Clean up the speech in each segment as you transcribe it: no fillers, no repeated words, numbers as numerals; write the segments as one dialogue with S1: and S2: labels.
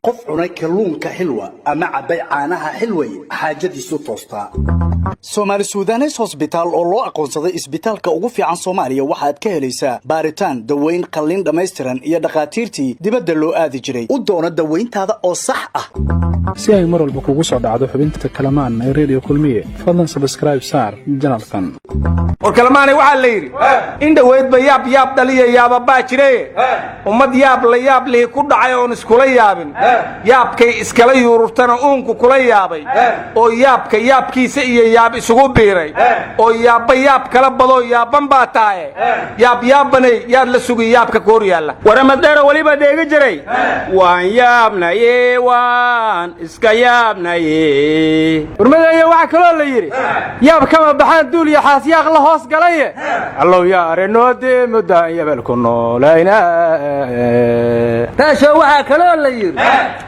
S1: Qof cunay kalluunka Xilwa ama cabbay caanaha Xilway, xaajadiisu toostaa. Soomaali Sudanes Hosbitaal oo loo aqoonsaday isbitaalka ugu fiican Soomaaliya, waxaad ka helaysaa baaritaan, daweyn, qalliin dhammaystiran iyo dhakhaatiirtii dibadda loo aadi jiray. U doono dawayntaada oo sax ah.
S2: Si ay mar walba kugu soo dhacdo xubinta Kalamaan ee Reediyo Kulmiye, fadlan subscribe saar channelkan.
S3: War Kalamaanay, waxaa la yidhi in dhoweydba yaab yaab dhaliya yaababaa jire. Ummad yaab la yaab lihi ku dhacay oon iskula yaabin, yaabkay iskala yuururtana uunku kula yaabay, oo yaabka yaabkiisa iyo yaab isugu biiray, oo yaabba yaab kala badoo yaabban baa tahaye, yaab yaabbanay, yaad la sugi yaabka ku hor yaalla.
S4: Waramadheero weliba dheegi jiray: "Waan yaabnaye, waan iska yaabnaye."
S5: Warmadeeya, waxaa kaloo la yidhi: "Yaab kama baxaan duul iyo xaasyaaq la hoos galaye." Allow yaa arinoodee muddaan yabal ku noolayna.
S6: Taasoo waxaa kaloo la yidhi: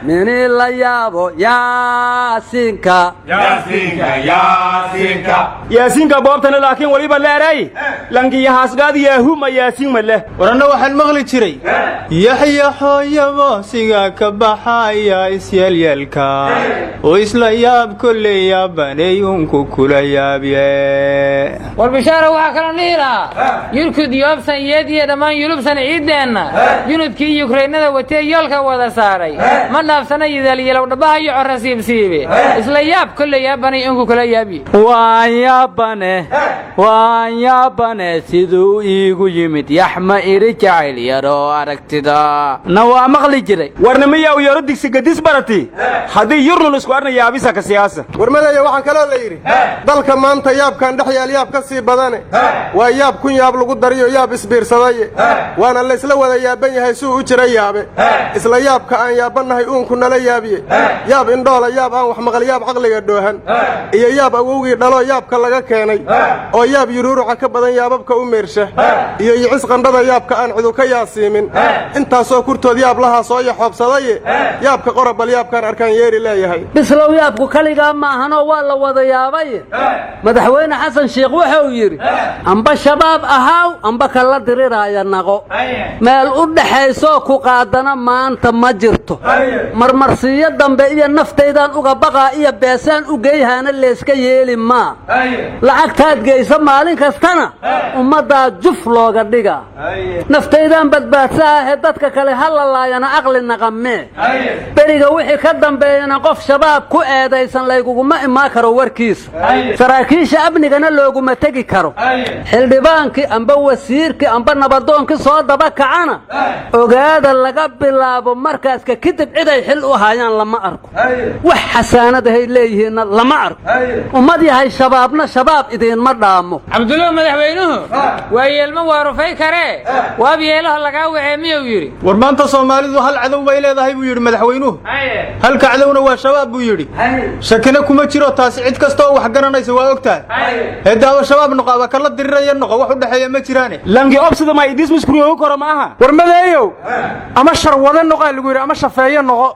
S6: "Mini la yaabo Yaasiinka."
S4: Yaasiinka boobtana, laakiin weliba leeray lankiyahaasgaad yaahuma yaasiin ma leh.
S7: Waranna waxaan maqli jiray: "Yaxya hooyabo siga ka baxaya isyeelyeelka oo isla yaab kolley yaabanay unku kula yaabye."
S8: War Bishaara, waxaa kaloo dhihi lahaa: yurkud yoobsan yeediyo dhammaan yulubsan ciiddeenna, yunudkii Yukreynada watee yoolka wada saaray, ma dhaafsana yidaalyalow dhabbaha iyo corra siibsiibe. Isla yaab kolley yaabanay inku kula yaabiye.
S9: Waan yaabane, waan yaabane, siduu iigu yimid yaxma iri jacayl yaroo aragtida na waa maqli jiray.
S4: Warnimiyaw yaro digsi gadis barati haddii yurnun isku arna yaabisa ka siyaasa.
S10: Warmadaya, waxaa kaloo la yidhi: "Dalka maanta yaabkan dhex yaal yaab ka sii badane, waa yaab kun yaab lagu dariyo, yaab isbiirsadaye, waana laysla wada yaaban yahay suu u jira yaabe. Isla yaabka aan yaabbannahay uunku nala yaabiye. Yaab indhoola, yaab aan wax maqal, yaab caqliga dhoohan, iyo yaab awowgii dhaloo yaabka laga keenay, oo yaab yuruuruca ka badan yaababka u meersha, iyo yicis qandhada yaabka aan cidu ka yaasiimin. Intaasoo kurtood yaab lahaa soo yaxoobsadaye, yaabka qorabal yaabkaan arkaan yeeri leeyahay."
S6: Bislow, yaabku kaligaa ma ahanoo waa la wada yaabay. Madaxweyne Xasan Sheikh wuxuu yidhi: "Amba Shabaab ahaaw, amba kala diriraaya naqo, meel u dhaxaysoo ku qaadana maanta ma jirto. Marmarsiiyo dambe iyo naftaydaan uga baqaa iyo beesaan u geyhaana layska yeeli maa. Lacagtaad geysa maalin kastana ummaddaa juf looga dhigaa. Naftaydaan badbaadsahahe dadka kale ha la laayana aqli naqamee. Beriga wixii ka dambeeyana qof Shabaab ku eedaysan layguguma imaan karo warkiisa, saraakiisha amnigana looguma tegi karo. Xildhibaankii amba wasiirkii amba nabadoonkii soo daba kacana, ogaada, laga bilaabo markaaska kadib ciday xil u hayaan lama arko, wax xasaanadahay leeyihiinna lama arko. Ummad yahay, Shabaabna Shabaab idiinma dhaamo."
S8: Cabdullow, madaxweynuhu waa yeelma waarufay karee, waab yeelaha lagaa wacee miyuu yidhi?
S7: War maanta Soomaalidu hal cadow bay leedahay buu yidhi madaxweynuhu, halka cadowna waa Shabaab buu yidhi. Shakina kuma jiro taasi, cid kasta oo wax garanaysa waa og tahay. Hedaaba Shabaab noqo aba kala diriraya noqo, wax u dhexeeya ma jiraane.
S4: Langi obsida ma idismiskuriyoogu koro ma aha.
S5: War Madeeyow, ama sharwade noqaa lagu yidhi ama shafeeyo noqo,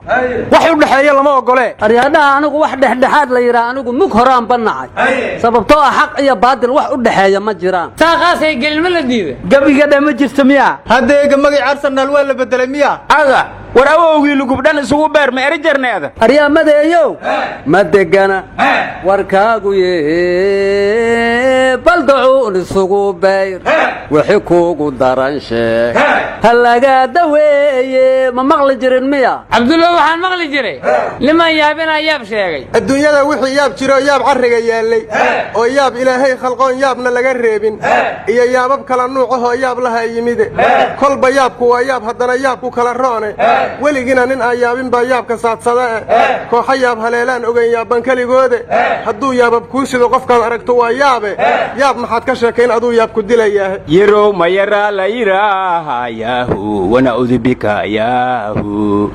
S5: wax u dhexeeya lama ogolee.
S6: Aryaadhaha, anigu wax dhexdhexaad la yidhaha anigu mug horaan banacay, sababtoo ah xaq iyo baadil wax u dhexeeya ma jiraan.
S8: Saaqaasay gelin ma la diida.
S9: Gabiga dhe ma jirto miya?
S7: Hadda eega magay Arsenaal waa la bedelay miya?
S4: Aga war, awowgii lugubdhan isugu beer ma eri jarneeda.
S6: Aryaamadeeyow, ma degana warkaagu ye, baldacuun isugu bayr, wixi kuugu daran sheeg, ha lagaa daweeye. Ma maqli jirin miya?
S8: Cabdullo, waxaan maqli jiray: "Niman yaabinaa yaab sheegay."
S10: Adduunyada wixii yaab jiroo yaab carriga yaallay, oo yaab Ilaahay khalqoon yaabna laga reebin, iyo yaabab kala nuucahoo yaab lahaa yimide, kolba yaabku waa yaab, haddana yaabku kala roone. Weligiina nin aan yaabin baa yaabka saadsada e. Kooxo yaab haleelaan ogayn yaabban keligoode. Hadduu yaabab kuu sido qofkaad aragto waa yaabe. Yaab maxaad ka sheekayn aduu yaab ku dilayaahe?"
S4: Yarow mayara la yidhaaha yaahu wanaudu bika yaahu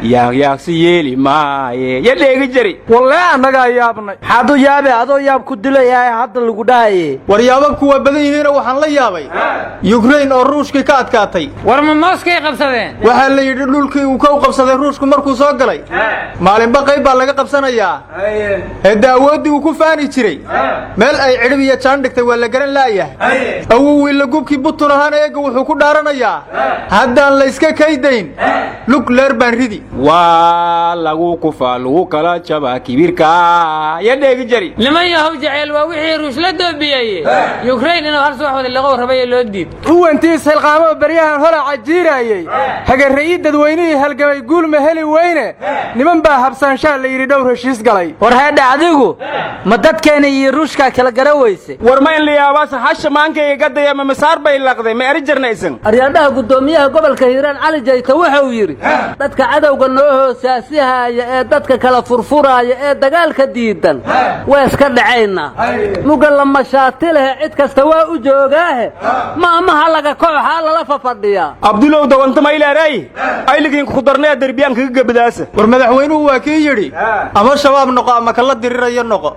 S4: yaaqyaaqsi yeeli maaye ya dheegi jari.
S5: Wallee, annagaa yaabnay.
S9: Maxaad u yaabe adoo yaab ku dilayahay hadda lagu dhahaye?
S7: War yaababku waa badan yihiinoo waxaan la yaabay Yukrain oo Ruushkii ka adkaatay.
S8: War ma Mooskay qabsadeen?
S7: Waxaa la yidhi dhulkii uu ka u qabsaday Ruushku markuu soo galay, maalinba qayb baa laga qabsanayaa. Hedda awooddii uu ku faani jiray meel ay cidhib iyo jaan dhigtay waa la garan laayahay. Awowii gubkii Butun ahaana eegga wuxuu ku dhaaranayaa haddaan layska kaydayn. Lug leer baan ridi.
S4: Waa lagu kufaa, lagu kala jabaa kibirka, ya dheegi jari.
S8: Niman yahow, jeceel waa wixii Ruush la doobiyey Yukrain inuu hal subax wada liqow rabay loo diid.
S5: Huwantiis xilqaamoo baryahan holaca jiiraayey, hagarra'ii dadweynihii halgamay guul ma heli weyne, niman baa habsaanshaa la yidhi dhowr heshiis galay.
S9: War heedha, adigu ma dadkeena iyo Ruushkaa kala gara weyse?
S4: War ma in la yaabaas hasha maankayga gadaya ma masaar bay laqday, ma eri jarnaysan?
S6: Aryaadhaha, guddoomiyaha gobolka Hiiraan Cali Jayta wuxuu yidhi dadka cadowga noo hoosaasihaaya ee dadka kala furfuraaya ee dagaalka diidan waa iska dhacaynaa, muga lamashaati lehe cid kasta waa u joogaahe, ma amaha laga kooxaa lala fafadhiyaa.
S4: Abdulow, dawanta mayleeray ayligiin ku darnaya derbiyaan kaga gabadaasa.
S7: War madaxweynuhu waa kii yidhi ama Shabaab noqo ama kala dirirayo noqo,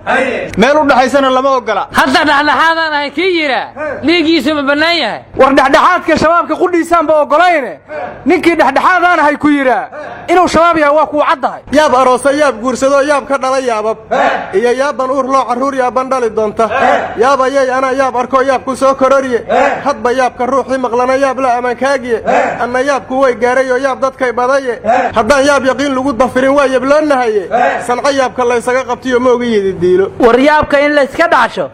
S7: meel u dhaxaysana lama ogola.
S8: Hadda dhexdhexaadaan ahay kii yidhaa, dhiiggiisu ma bannaan yahay?
S5: War dhexdhexaadka Shabaabka qudhiisaanba ogolayne, ninkii dhexdhexaadaan ahay ku yidhaa inuu Shabaab yahay waa kuu caddahay.
S10: Yaab aroosa, yaab guursadoo, yaab ka dhala yaabab iyo yaabban uur loo carruur yaabban dhali doonta. Yaabayay anaa yaab arkoo yaabku soo kororye, hadba yaabka ruuxii maqlana yaab la amaankaagiye, anna yaabku way gaaray oo yaab dadkay badaye. Haddaan yaab yaqiin lagu dafirin waa yebloonahaye, sanco yaabka laysaga qabtiyo mooga yididiilo.
S9: War yaabka in layska dhacsho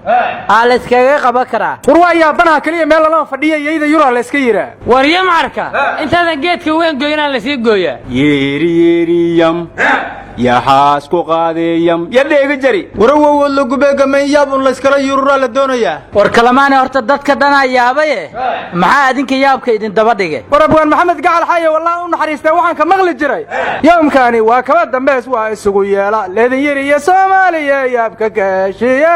S9: aa layskaga qaban karaa.
S5: War waa yaabanaha keliya meel lalama fadhiya, yayda yuraa layska yidhaa.
S8: War yamcarka intaadan geedka weyn goynaan lasii gooyaa.
S4: Yeeriyeeriyam yaxaas ku qaadeeyam, ya dheegi jari.
S7: Warawowood lagubeegamayn yaab un layskala yururaa la doonayaa.
S9: War Kalamaane, horta dadka dhanaa yaabaye, maxaa adinka yaabka idin daba dhigay?
S5: War abwaan Maxamed Gacal Xaye, wallahi u naxariistee, waxaan ka maqli jiray yowmkaani waa kaba dambees waa isugu yeela leedin yiri iyo Soomaaliya yaabka gaashiye.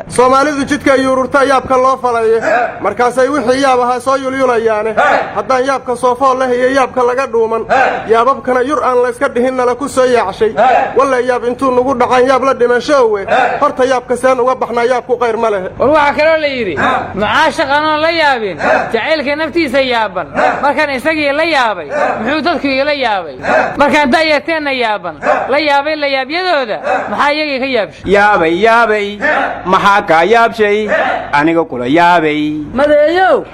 S10: Soomaalidu jidka yuururta yaabka loo falaye, markaasay wixii yaab ahaa soo yulyulayaane. Haddaan yaabka soofool leh iyo yaabka laga dhuuman, yaababkana yur aan layska dhihin nala ku soo yaacshay, walla yaab intuu nugu dhacaan yaab la dhimashoowe. Horta yaabka seen uga baxnaa? Yaabku qayr ma lehe.
S8: War waxaa kaloo la yidhi mucaashaq anoon la yaabin jacaylka naftiisa yaaban, markaan isagii la yaabay muxuu dadku iila yaabay? Markaan da'yarteenna yaaban la yaabay layaabyadooda, maxaa iyagii ka yaabshay?
S4: Yaabay yaabay, maxaa kaa yaabshay? Aniga kula yaabay.
S6: Madeeyow,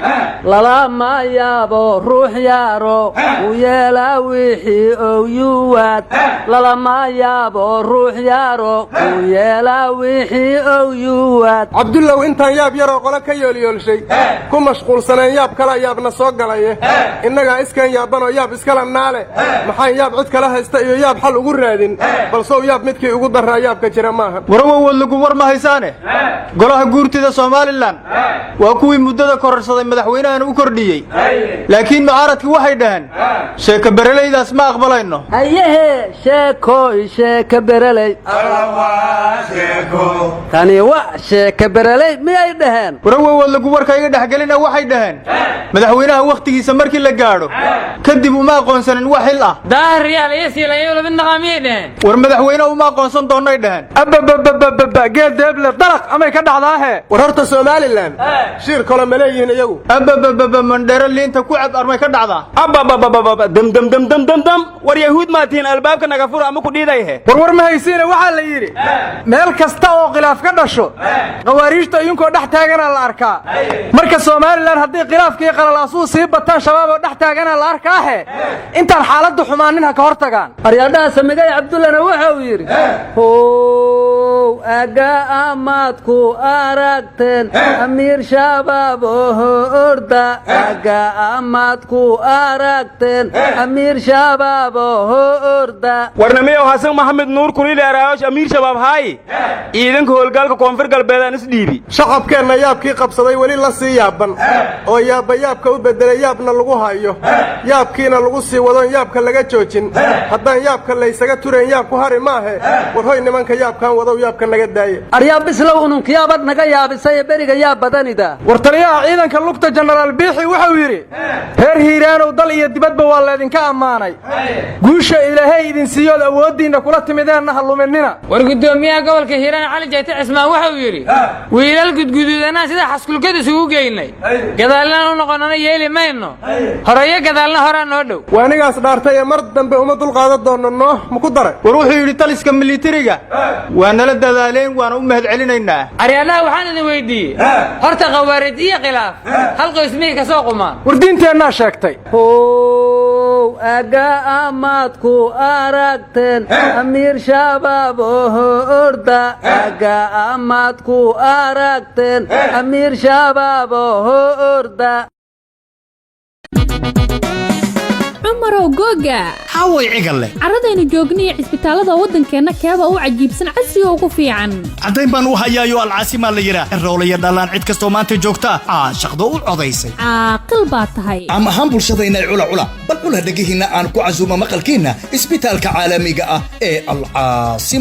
S6: lalama yaabo ruux yaaro u yeelaa wixii owyuwaad, lalama yaabo ruux yaaro u yeelaa wixii owyuwaad.
S10: Cabdullow, intaan yaab yaroo qole ka yoolyoolshay ku mashquulsaneen, yaab kala yaabna soo galaye. Innagaa iskan yaabbanoo yaab iskala naale, maxaan yaab cid kala haysta iyo yaab xal ugu raadin? Balsow yaab midkii ugu darraa yaabka jira maaha.
S7: Warawowood lagu war ma haysaane, golaha guurtida Somalilan waa kuwii muddada kororsaday, madaxweynahana u kordhiyey, laakiin mucaaradkii waxay dhaheen sheeko berelaydaas ma aqbalayno.
S6: Hayehe, sheekooy sheeka bereley, tani wa sheeka bereley miyay dhaheen?
S7: Warawowood lagu warka iga dhexgelina, waxay dhaheen madaxweynaha wakhtigiisa markii la gaadho kadib uma aqoonsanin wax xil ah.
S8: Daahir Riyaal iyo Siilayo lamid naqaa miyay dhaheen?
S7: War madaxweyne uma aqoonsan doonnay dhaheen.
S5: Abababababa, geel deeble dalaq amay ka dhacdaahe.
S10: War horta Somalilan shiir kale ma leeyihiin iyagu?
S7: Ababababa, mandheero liinta ku cab armay ka dhacdaa.
S4: Abababababa, dam dam dam dam dam dam. War yahuud maatiin, albaabka naga fura ama ku dhiidayhe.
S5: War war ma haysiine, waxaa la yidhi meel kasta oo khilaaf ka dhasho khawaariijta idinkoo dhex taaganaa la arkaa. Marka Somalilan haddii khilaafkii qalalaasuu sii bataan, Shabaab oo dhex taaganaa la arkaahe, intaan xaaladdu xumaanin ha ka hor tagaan.
S6: Aryaadhaha, Samigay Cabdullana wuxuu yidhi how aga amaad ku aragteen amiir Shabaab oho orda, aga amaad ku aragteen amiir Shabaab oho orda.
S4: Warnamiyow, Hasan Maxamed Nuur kulileeraayosh amiir Shabaab haay ciidanka howlgaalka Koonfur Galbeed aan isdhiibi.
S10: Shacabkeenna yaabkii qabsaday weli la sii yaabban oo yaabba yaabka u beddelay, yaabna lagu hayo, yaabkiina lagu sii wadoon yaabka laga joojin, haddaan yaabka laysaga turayn yaabku hari maahe. War hoy, nimanka yaabkaan wadow, yaabka naga daaye.
S6: Aryaa Bislow, ununkiyaabad naga yaabisay beriga yaab badanida.
S5: War taliyaha ciidanka lugta Jenaraal Biixi wuxuu yidhi reer Hiiraanow, dal iyo dibadba waa laydinka ammaanay guusha Ilaahay idin siiyood awooddiinna kula timideenna ha luminina.
S8: War guddoomiyaha gobolka Hiiraan Cali Jayte Cismaan wuxuu yidhi wiilal gudguduudanaa sida xaskulkad isugu geynay, gadaalnaan u noqonana yeeli mayno, horeeyo gadaalna horaa noo dhow.
S10: Waa anigaas dhaartay ee mar dambe uma dulqaadan doonno, noo maku daray.
S7: War wuxuu yidhi taliska militariga waa nala dadaaleen, waana u mahad celinaynaa.
S8: Aryaadhaha, waxaan idin weydiiyey horta khawaarij iyo khilaaf hal qoys miyay ka soo qumaan?
S5: War diinteennaa sheegtay.
S6: How Ahow aga amaad ku aragteen amiir shabaab oho orda, aga amaad ku aragteen amiir shabaab oho orda.
S11: Cumarow googa.
S12: Haway cigalle.
S11: Carradaynu joogniyo cisbitaallada waddankeenna keeba u cajiibsan, casriga ugu fiican?
S12: Caddayn baan u hayaayo, Alcaasimaa la yidhaah. Roolaya dhallaan cid kastoo maanta joogta caashaqdo u codaysay.
S11: Caaqil baa tahay.
S12: Caam ahaan bulshadaynay cula cula, bal cula dhegihiinna aan ku casuuma maqalkiinna isbitaalka caalamiga ah ee Alcaasima.